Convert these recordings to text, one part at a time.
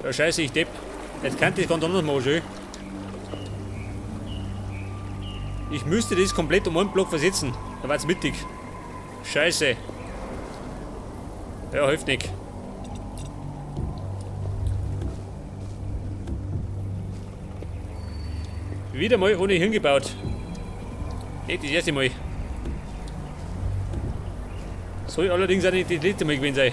Ja, scheiße, ich depp. Jetzt kann ich das ganz anders machen, schön. Ich müsste das komplett um einen Block versetzen. Da war's mittig. Scheiße. Ja, hilft nicht. Wieder mal ohne Hirn gebaut. Nicht das erste Mal. Soll allerdings auch nicht das letzte Mal gewesen sein.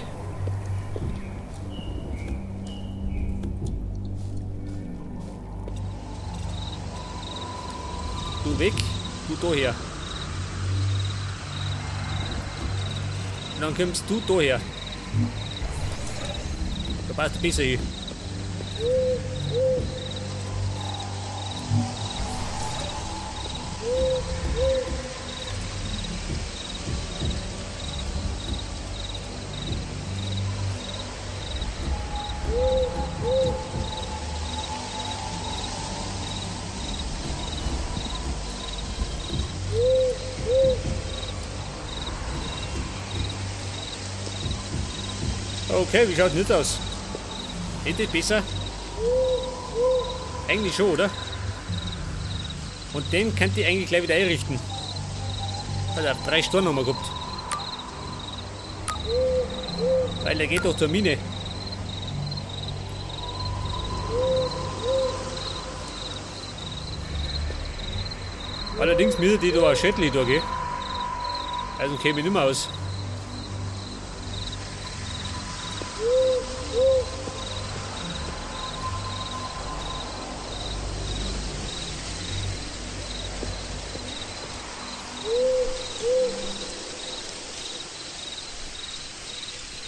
Du weg, du da her. Und dann kommst du da her. Da passt besser hin. Okay, wie schaut denn jetzt aus? Nicht das besser? Eigentlich schon, oder? Und den könnt ihr eigentlich gleich wieder einrichten. Pass auf, 3 Stunden haben wir gehabt. Weil der geht doch zur Mine. Allerdings müssen die da ein Schädli da gehen. Also käme ich nicht mehr aus.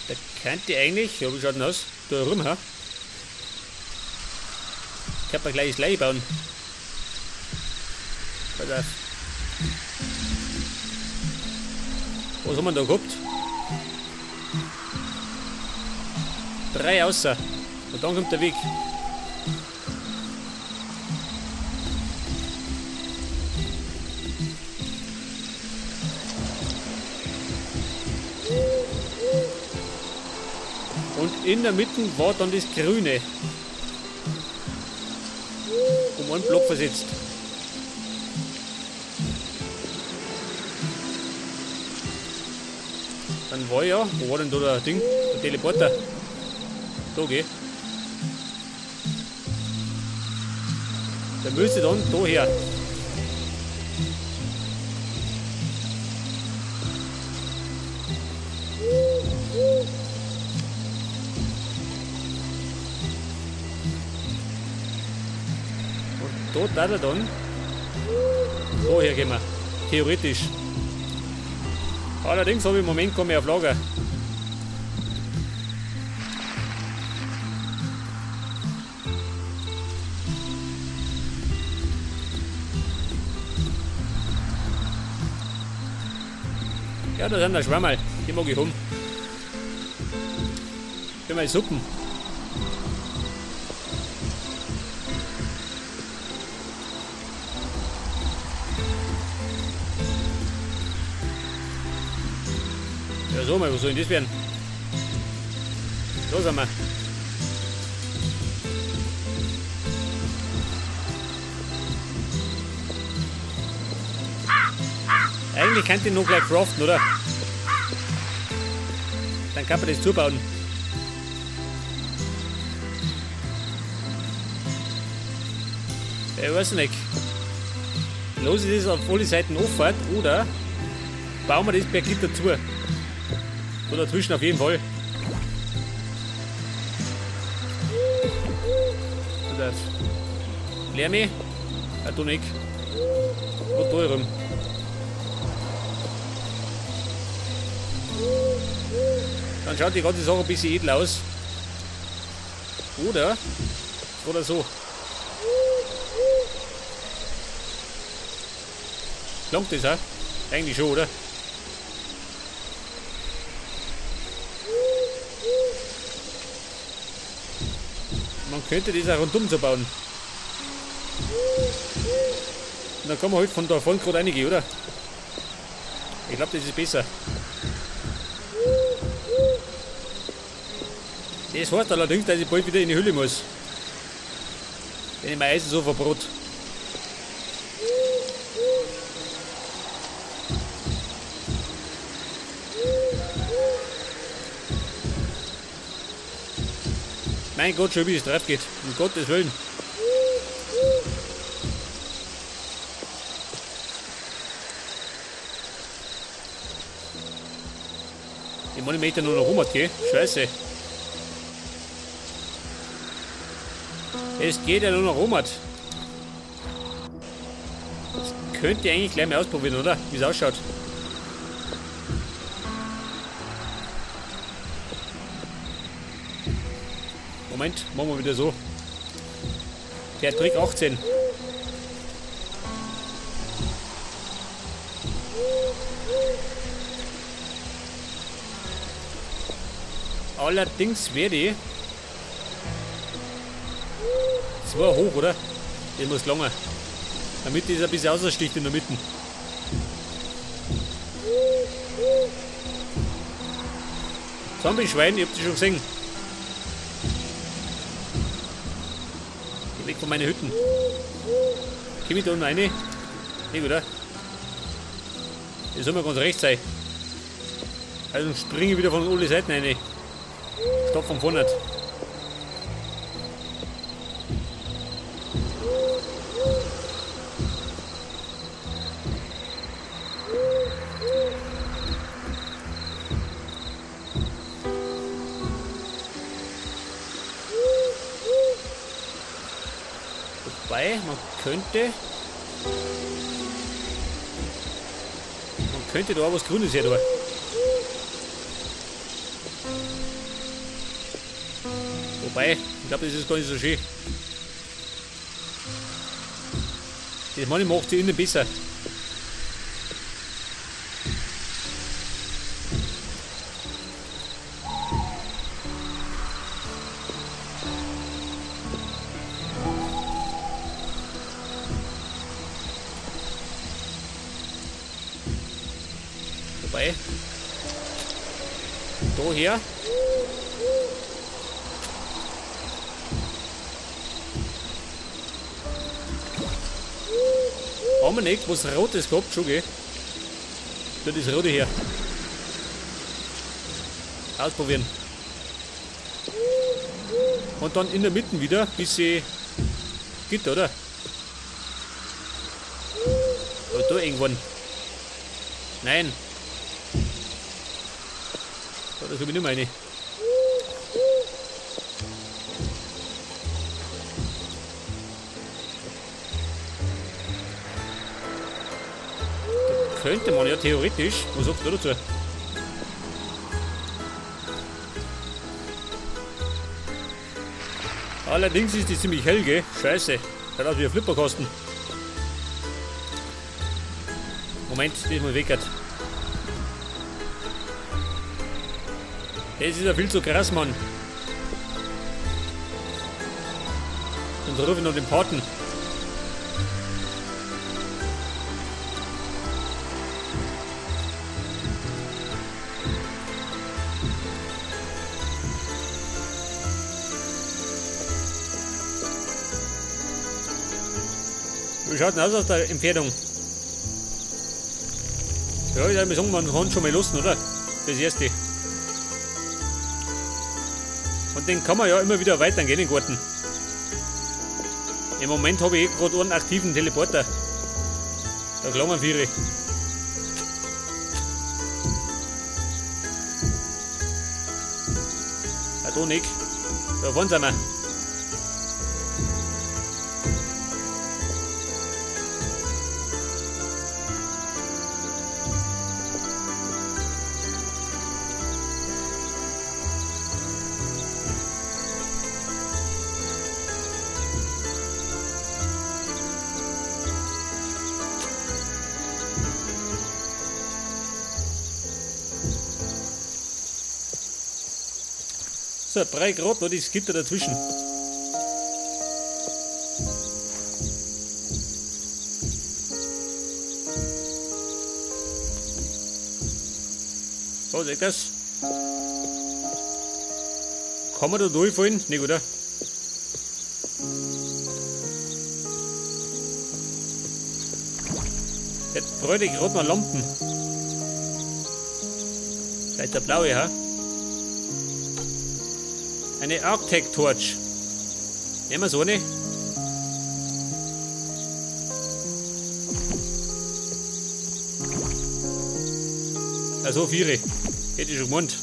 Da könnte eigentlich, ja, wie schaut denn aus? Da rum, ha? Kann man gleich das gleiche bauen. Pass auf. Was haben wir da gehabt? 3 außer. Und dann kommt der Weg. Und in der Mitte war dann das Grüne. Um einen Block versetzt. Dann war ja, wo war denn da der Ding? Der Teleporter. Da geh. Der müsste dann da her. Und da er dann da hergehen. Theoretisch. Allerdings habe ich im Moment gar mehr auf Lager. Ja, da sind der Schwammerl. Die mag ich haben. Für meine Suppen. Ja, so mal, was soll denn das werden? Da sind wir. Eigentlich könnte ich noch gleich craften, oder? Dann kann man das zubauen. Ich weiß nicht. Los ist es auf alle Seiten offen, oder bauen wir das per Gitter zu. So dazwischen auf jeden Fall. Leer mich? Ja, du nicht. Wo da rum? Dann schaut die ganze Sache ein bisschen edel aus. Oder? Oder so. Langt das, hä? Eigentlich schon, oder? Man könnte das auch rundum so bauen. Und dann kann man halt von da vorne gerade reingehen, oder? Ich glaube, das ist besser. Das heißt allerdings, dass ich bald wieder in die Hülle muss. Wenn ich mein Eisen so verbrot. Mein Gott, schon wie es drauf geht. Um Gottes Willen. Ich meine, ich möchte nur noch rum, gell? Scheiße. Es geht ja nur noch rum. Das könnt ihr eigentlich gleich mal ausprobieren, oder? Wie es ausschaut. Moment, machen wir wieder so. Der Trick 18. Allerdings werde ich zwei hoch, oder? Das muss lange. Damit das ein bisschen aussticht in der Mitte. Zombie-Schwein, ich hab die schon gesehen. Geh weg von meinen Hütten. Komm ich da unten rein? Nee, oder? Das soll mir ganz recht sein. Also springe ich wieder von alle Seiten rein. Stopp von vorne. Wobei, man könnte da auch was Grünes her tun. Wobei, ich glaube, das ist gar nicht so schön. Das meine ich, macht sie innen besser. Wobei, da her. Haben wir nicht was Rotes gehabt, schon, gell? Da das Rote her. Ausprobieren. Und dann in der Mitte wieder, bis sie geht, oder? Oder da irgendwann. Nein. Da komme ich nicht mehr rein. Da könnte man ja theoretisch. Was sagst du dazu? Allerdings ist die ziemlich hell, gell? Scheiße. Schaut aus wie ein Flipperkasten. Moment, das muss weg. Das ist ja viel zu krass, Mann. Dann rufe ich noch den Paten. Wie schaut denn aus der Entfernung? Ja, ich würde mal sagen, man kann schon mal lassen, oder? Das erste. Und den kann man ja immer wieder erweitern, gell, den Garten. Im Moment habe ich gerade einen aktiven Teleporter. Da klammern viele. Ah, da nicht. Da vorne sind wir. So, 3 Grad noch das Gitter dazwischen. So, seht das? Kann man da durchfallen? Nicht, oder? Jetzt bräuchte ich gerade mal Lampen. Vielleicht der blaue, ha? Eine Arctic Torch. Nehmen wir so eine. Also 4. Hätte ich schon gemeint.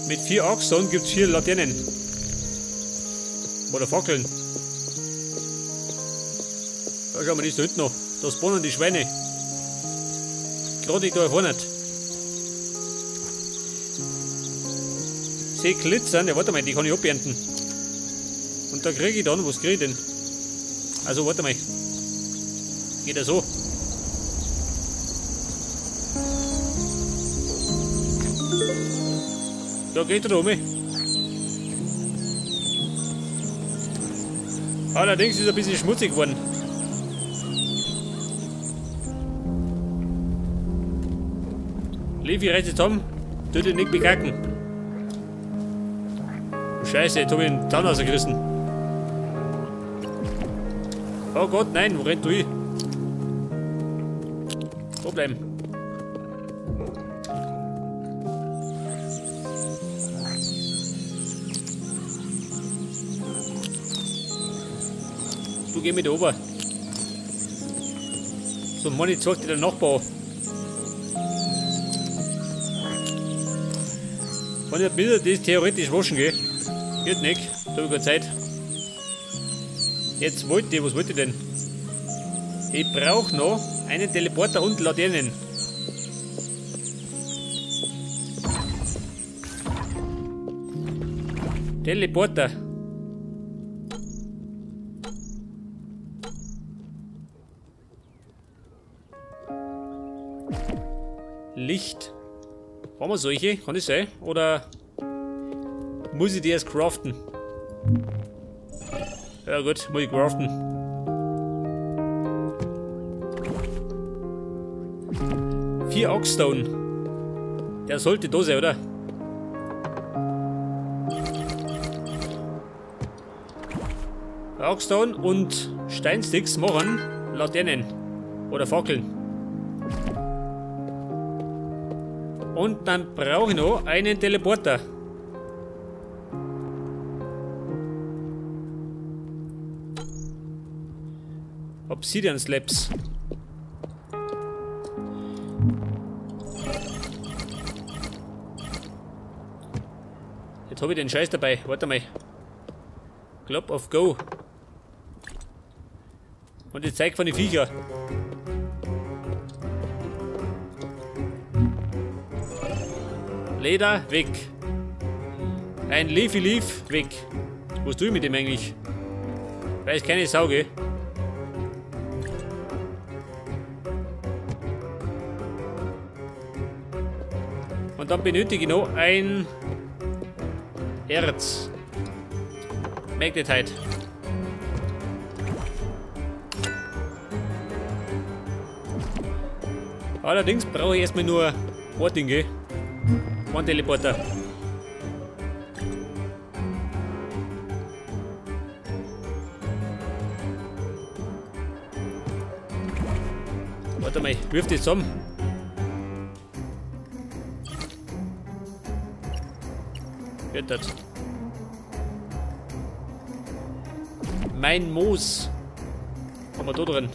Mit 4 Arcstone gibt es 4 Laternen. Oder Fackeln. Da schauen wir das da hinten noch. Da spawnen die Schweine. Gerade da vorne. Sie glitzern. Ja, warte mal, die kann ich abernten. Und da kriege ich dann, was kriege ich denn? Also, warte mal. Geht ja so. Da geht er um. Allerdings ist er ein bisschen schmutzig geworden. Levi reißt zusammen, tut ihn nicht bekacken. Scheiße, jetzt hab ich den Zaun rausgerissen. Oh Gott, nein, wo rennt du hin? Wo bleiben? Du geh mit ober. So, Mann, ich zeig dir den Nachbar. Wenn ich wieder das theoretisch waschen gehe, geht nicht, da habe ich keine Zeit. Jetzt wollte ich, was wollte ich denn? Ich brauche noch einen Teleporter und Laternen. Teleporter. Licht. Haben wir solche? Kann das sein? Oder muss ich die erst craften? Ja gut, muss ich craften. 4 Oakstone. Der sollte da sein, oder? Oakstone und Steinsticks machen Laternen. Oder Fackeln. Und dann brauche ich noch einen Teleporter. Obsidian Slabs. Jetzt habe ich den Scheiß dabei. Warte mal. Glob of Go. Und ich zeig von den Viecher. Leder, weg. Ein Leafy Leaf, weg. Was tue ich mit dem eigentlich? Weiß keine Sau, gell? Und dann benötige ich noch ein Erz. Magnetite. Allerdings brauche ich erstmal nur ein Ding, gell? Ein Teleporter. Warte mal, ich wirf die zusammen. Wird das. Mein Moos. Haben wir da drin.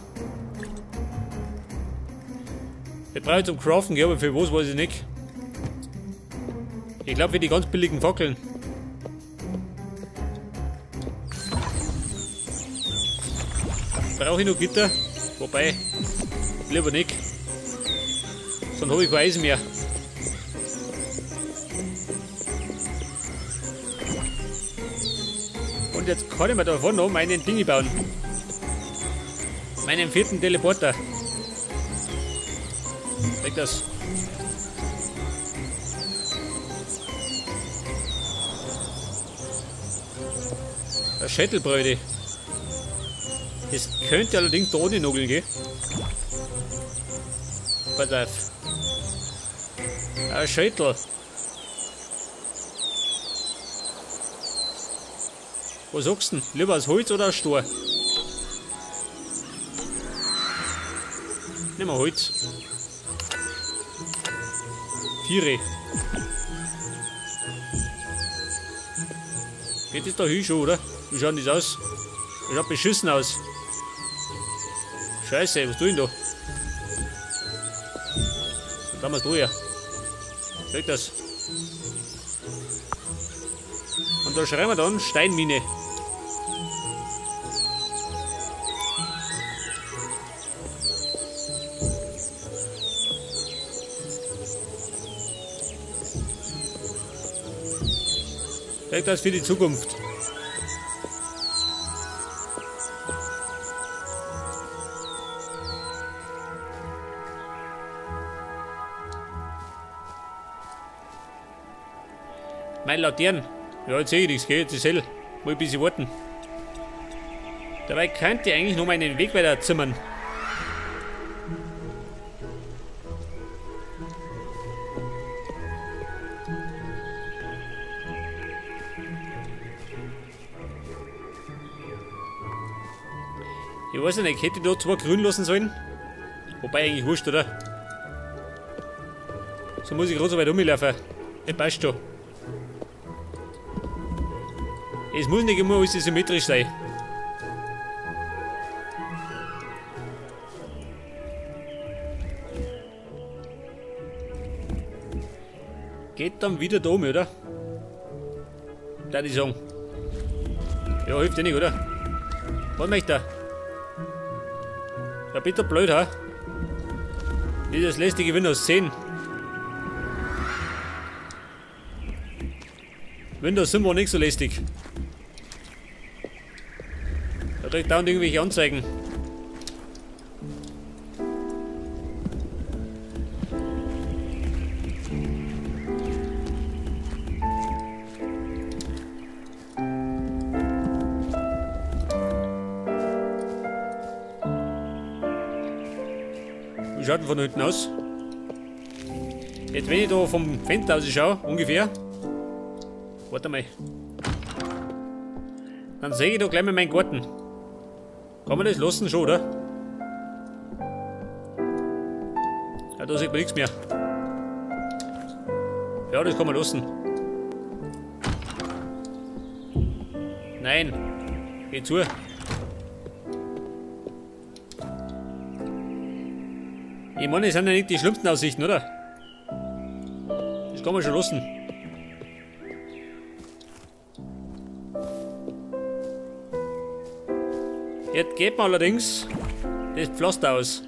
Ich brauche zum Craften, aber für was weiß ich nicht. Ich glaube für die ganz billigen Fackeln. Brauche ich noch Gitter? Wobei, lieber nicht. Sonst habe ich kein Eisen mehr. Und jetzt kann ich mir davon noch meinen Dinge bauen. Meinen vierten Teleporter. Weg das. Eine Schättelbröte. Das könnte allerdings da ohne Nuggeln gehen. Pass auf. Ein Schättel. Was sagst du denn? Lieber aus Holz oder aus Stahl? Nehmen wir Holz. 4. Geht das da hin schon, oder? Wie schaut denn das aus? Das schaut beschissen aus. Scheiße, was tue ich denn da? Da haben wir's da her. Seht das? Und da schreiben wir dann Steinmine. Seht das für die Zukunft. Mein Laternen. Ja, jetzt sehe ich nichts, gell? Jetzt ist hell. Muss ich ein bisschen warten. Dabei könnte ich eigentlich noch meinen Weg weiter zimmern. Ich weiß ja nicht, hätte ich da zwei grün lassen sollen? Wobei eigentlich wurscht, oder? So muss ich gerade so weit rumlaufen. Das passt schon. Es muss nicht immer alles symmetrisch sein. Geht dann wieder da um, oder? Da ich sagen. Ja, hilft ja nicht, oder? Was möchte er? Ja, bitte blöd, ha? Dieses lästige Windows 10. Windows 7 war nicht so lästig. Da kriegt dauernd irgendwelche Anzeigen. Wie schaut denn von hinten aus? Jetzt, wenn ich da vom Fenster aus schaue, ungefähr. Warte mal. Dann sehe ich da gleich mal meinen Garten. Kann man das lassen schon, oder? Ja, da sieht man nichts mehr. Ja, das kann man lassen. Nein. Geh zu. Ich meine, das sind ja nicht die schlimmsten Aussichten, oder? Das kann man schon lassen. Jetzt geht man allerdings das Pflaster aus.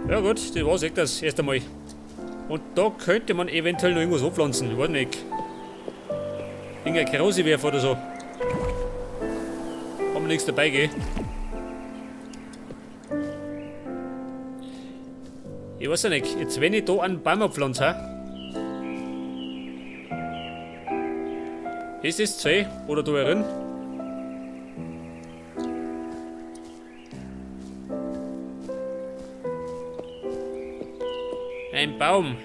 Ja gut, das war's echt das erste Mal. Und da könnte man eventuell noch irgendwas anpflanzen, ich weiß nicht. Irgendeine Krause werfen oder so. Haben wir nichts dabei, gell? Ich weiß ja nicht, jetzt wenn ich da einen Baum abpflanze, ist das zäh oder da drin? Ein Baum.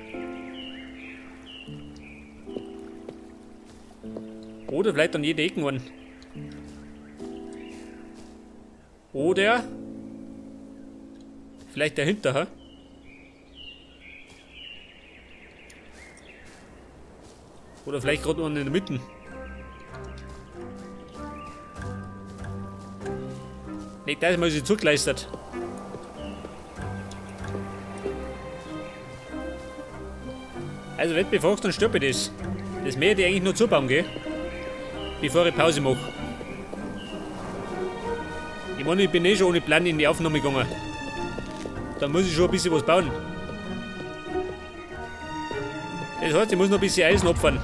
Oder vielleicht an jeder Ecke einen. Oder vielleicht dahinter, hä? Oder vielleicht gerade noch in der Mitte. Nicht, da ist mal sie zugeleistet. Also wenn du mich fragst, dann stirb ich das. Das möchte ich eigentlich nur zubauen, gell? Bevor ich Pause mache. Ich meine, ich bin eh schon ohne Plan in die Aufnahme gegangen. Da muss ich schon ein bisschen was bauen. Das heißt, ich muss noch ein bisschen Eisen opfern.